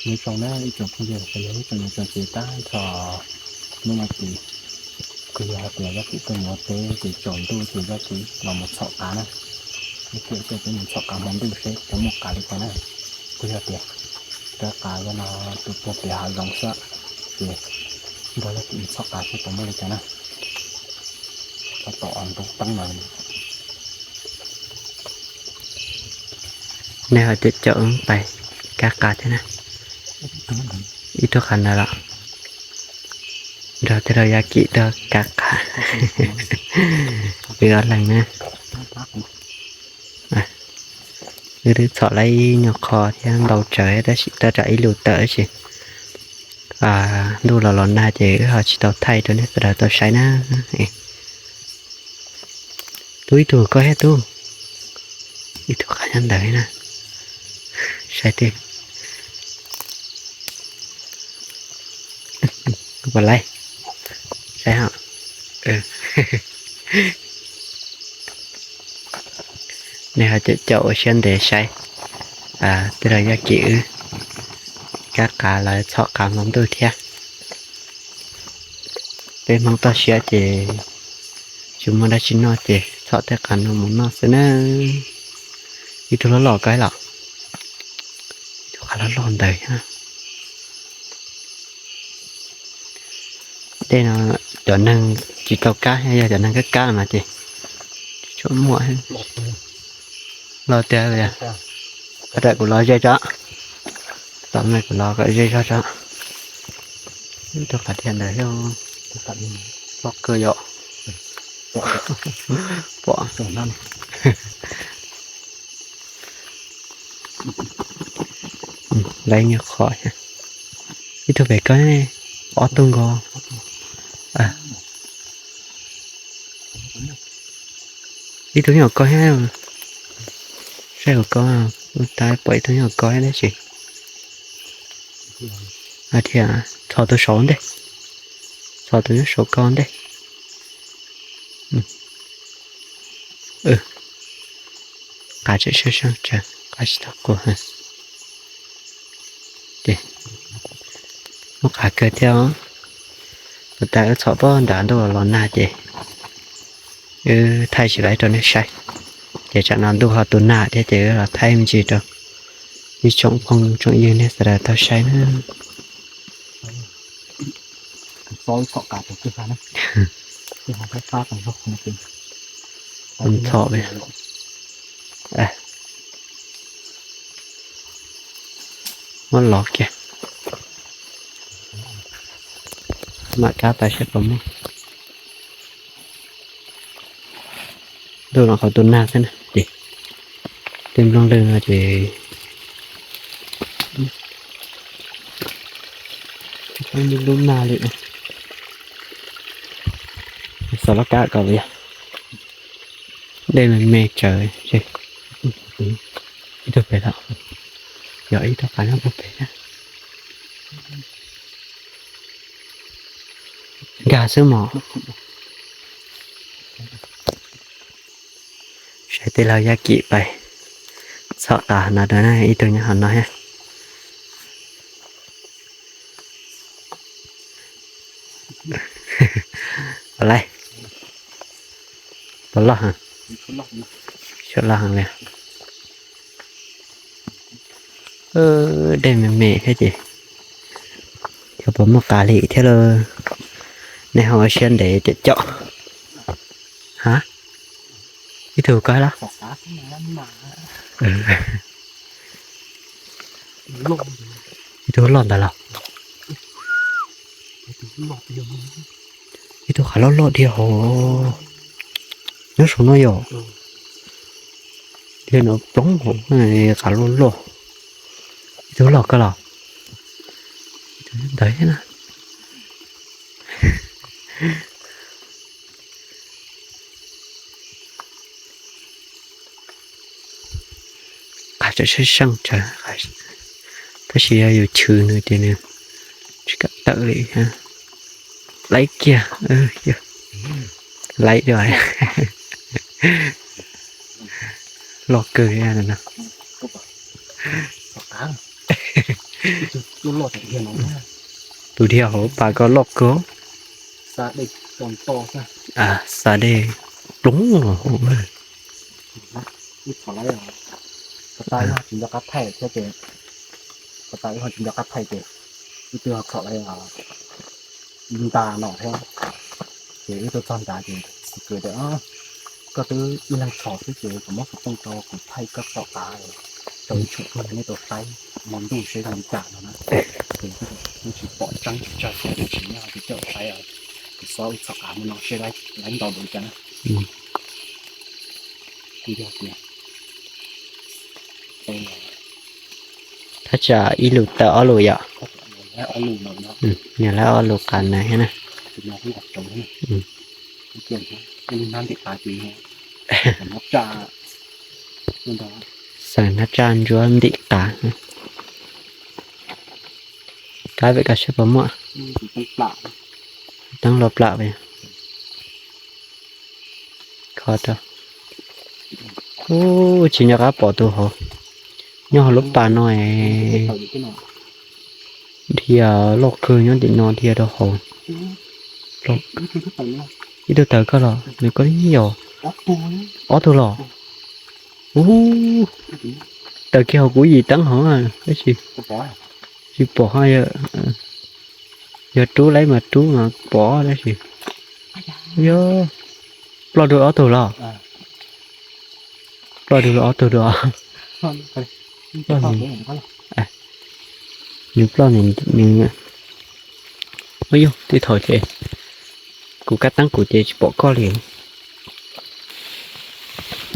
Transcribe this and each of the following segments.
Nyob zoo na ib tsoom phooj ywg, yog ib tsoom niam tsoom txiv, tab nrho hnub no ces kuj yog hais tias Yaj Kim tuaj mus ua teb ces tsaus ntuj ces Yaj Kim los mus txhom qav na. Yaj Kim tuaj peb mus txhom qav hmo ntuj seb puas muaj qav li cas na. Kuj yog tias cov qav no tus puag pem hav zoov xwb, ces nrog Yaj Kim mus txhom qav seb puas muaj li cas na. Tab tom nroo teeb no. Nej ho caum caum pais kab qav thiab na. Ib tug qav ntawd los nrog tij laug Yaj Kim tuaj kab qav. Wb ob leeg na. Wb twb txhom lawm ib nyuag qho thiab ntau tsawv tab sis tuaj tsam ib lus tawm tab sis ntuj los los nag ces wb ho tsis tau thaij rau nej sawv daws tau saib na. Tub, ib tug koj thiab tub, ib tug qav nyob ntawd na. Saib twb puas laib, saib ho. Nej ho caum caum ua siab ntev saib tij laug Yaj Kim wb kab qav los txhom qav hmo ntuj thiab. Peb Hmoob toj siab ces tsis muaj dab tsi noj ces txhom tej qav no mus noj xwb na. Ib tug loj loj ko los, ib tug qav loj loj ntawd thiab. Tej no cov neeg tsis tau kab, yog cov neeg kab kab mas ces tsuas muaj loj tiag. Ram kuv los ze tso, tom no kuv los kom ze zog tso. Ib tug qav tiag ntawd thiab, loj kawg yom. Pom. Lawv nyuag qhov, ib tug pem ko, ob tug nkaus. Ib tug nyuag ko thiab, saib ko, tab pom ib tug nyuag ko thiab tab sis. Thiab txhom tus saud ntej, txhom tus nyob saud ko ntej. Qav tseem sab sab tsawv, qav tsis tau qus. Muaj qav kawg thiab. Ua tas wb txhom pem nram ntuj los nag ces wb thaij tsis laib rau nej saib. Ces tsam no ntuj ho tu nag thiab ces wb los thaij me ntsis rau ib tsoom phooj tsoom ywg nej sawv daws tau saib na. Txhom, muab los kiag, mam kab pais saib puas muaj. Ntuj no qhov tu nag xwb na ces tej nplooj lwg no ces lub nag li. Xav loj kab kom yog dej me me tsawv. Ib tug pem lawm, yog ib tug qav nyob puag pem thiab. Nkag xwb mog. Saib tij laug Yaj Kim pais txhom qav no rau na, ib tug nyob hauv no thiab. Puas laib? Puas loj heev? Tshuav loj heev li. Dej me me thiab ces xyov puas muaj qav li thiab lauj. Nej ho ua siab ntev caum caum. Ha, ib tug ko los? Ib tug loj ntawd los? Ib tug qav loj loj dhia hauv, nyob saum no yom. Dhia no ploog hauv, qav loj loj. Ib tug loj kawg los? Ntawd thiab na. Qav tseem seej seej tsawv, tab sis yog yus chwv nws ces nws tsis kam tawm li. Laib kiag, laib dua. Loj kawg no. Tus dhia hauv pas ko loj kawg. Xa dej ploog. Ib txhom lawm, tsis nco qab thaij thiab ces, tsis nco qab thaij ces, ib tug txhom lawm nta no thiab. Ces wb tuaj txog nrad ces xwm kws tias, koj twb ib leeg txhom xwb ces kuv muab xov tooj rau kuv thaij koj txhom qav rau ib tsoom phooj ywg nej tau saib hmo ntuj seb zoo li cas no na. Ces kuj tsis pom tseeb tsis tsawg thiab, tsis nyob ces coj saib, kuv xob wb txhom qav mus no seb laib ntau npaum li cas na. Kuj yog tias thaj tsam ib lus tawm ob lus yom. Yog lawv ob lus qab na thiab na. Xaws hnab tsaj ntsuab ntim qav. Kab pem koj saib puas muaj. Teeb loj plam. Kho rau. Ub, tsis nco qab pom tus hauv. Nyob hauv lub pas no es. Dhia loj kawg nyob tim no dhia rau hauv. Ib tug tawm koj los nws koj yog. Ob tug los. Ub, tawm kiag hauv kuv yim teeb hauv tab sis tsis pom ho. Yog rub laib mas rub mas pom tab sis. Yog ploj dua ob tug los. Ploj dua ob tug dua. Nws ploj nws, nws, ub yog tej thaum ces kuv kab teeb kuv ces tsis pom koj li.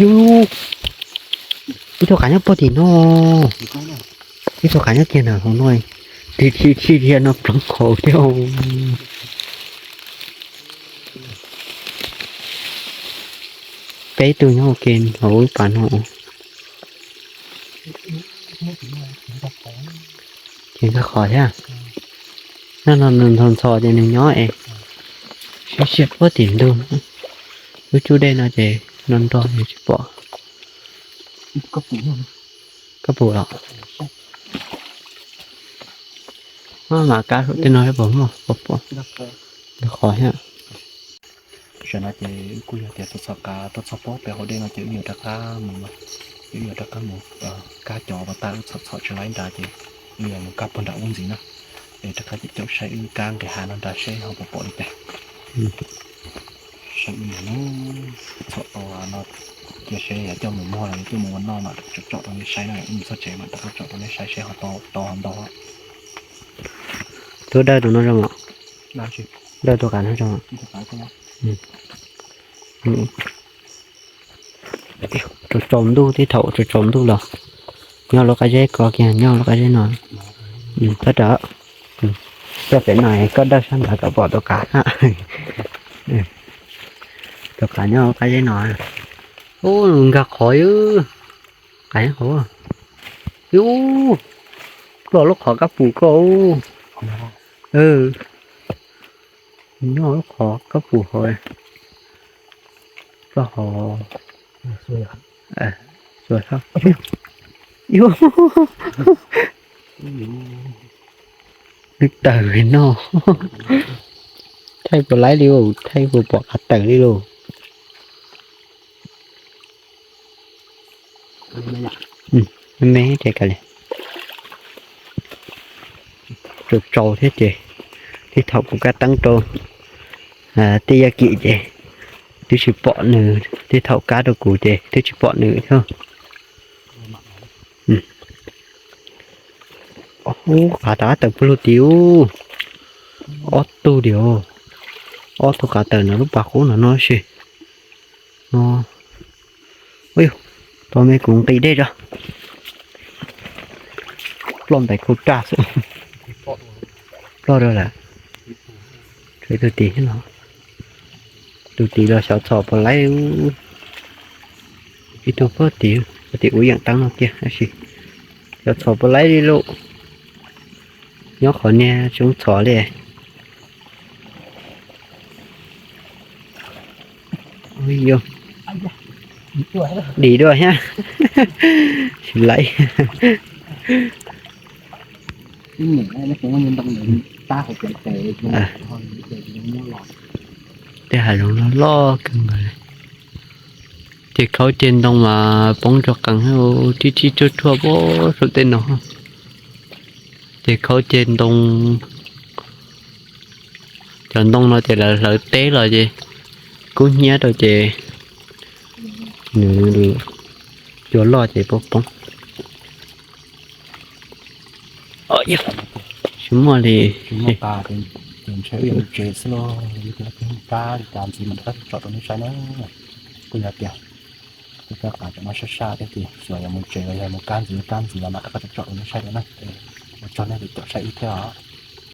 Yog ib tug qav nyob pog tim no. Ib tug qav nyob kiag ntawm hauv no. Tig thi thi dhia no ploov hauv thiab. Peb tug nyob ua ke hauv lub pas no. Ces nkag qhov thiab. Nag no nws ntxhov ntxhov ces nws nyob es siab siab puag tim ntug. Lub cub dej no ces nrog nrog nws tsis pom. Koj pum los? Maj mam kab saum tej no puas muaj, puas pom. Nkag qhov thiab. Tam sim no ces wb kuj yog tias txhom txhom qav tuaj txog pob pem hauv dej no ces wb yuav rov qab mus, wb yuav rov qab mus kab cov uas tas wb txhom txhom tsis laib nrad ces wb yuav mus kab puag nram ub ntxiv na. Es rov qab caum caum saib wb kab nqis hav no nrad seb ho puas pom li cas. Saib wb mus txhom tau no cia seb yog coj mus muag los yog coj mus ua noj mas tsom tsom rau nej saib na, wb mus txog tsev mas rov qab tsom rau nej saib seb ho tau ho ntau. Tus dawb tus no zoo os. Dawb tus qav no zoo os. Tsaus tsaus ntuj, tej thaum tsaus tsaus ntuj los nyob lub qab zeb ko kiag, nyob lub qab zeb no. Thov rau, txog pem no koj dawj sab nrad kom pom tus qav. Tus qav nyob lub qab zeb no. Ub, nkag qhov, qav nyob qhov. Ub, ploj lub qhov kab pum koj. Nyob lub qhov kab pum hauv. Ploj hauv. Xua thab. Nws tawm li no. Thaij puas laib li, thaij puas pom qav tawm li lauj. Me me ces kav liam. Tsaus tsaus thiab ces, tej thaum kuv kab teeb rau Tej Yaj Kim ces twb tsis pom nws, tej thaum kab rau kuv ces twb tsis pom nws thiab. Ub, qav rov qab tawm puag lug tid ub. Ob tug diam, ob tug qav tawm ntawm lub pas qub no no si. No, ua yog, tos me kuv nqis dej tso. Ploj ntais khau raj xwb. Ploj rau lawm. Tshuav ib tug tid thiab no. Tus tid los xyov txhom puas laib. Ib tug puag tid, puag tim ub yeem teeb no kiag tab sis xyov txhom puas laib li lauj. Nyob qhov niag tsis txhom li. Dim dua thiab. Tsis laib. Tej hav zoov no loj kawg nkaus li. Ces khau ceg ntoo mas poob tso qees tib tib ruaj ruaj pem saum tej no. Ces khau ceg ntoo, cov ntoo no ces lawv hlawv teb los ces kub hnyiab rau ces nws cua loj ces poob poob. Tsis muaj li. Ces ntshe wb yuav mus tsev xwb lauj, kab li cas ntxiv mam rov qab tsom rau nej saib na. Kuj yog tias kuv rov qab tsom no sab sab thiab ces xyov yuav mus tsev los yog mus kab ntxiv kab ntxiv los mam rov qab tsom rau nej saib dua na. Ua tsaug nej li caum saib wb thiab os.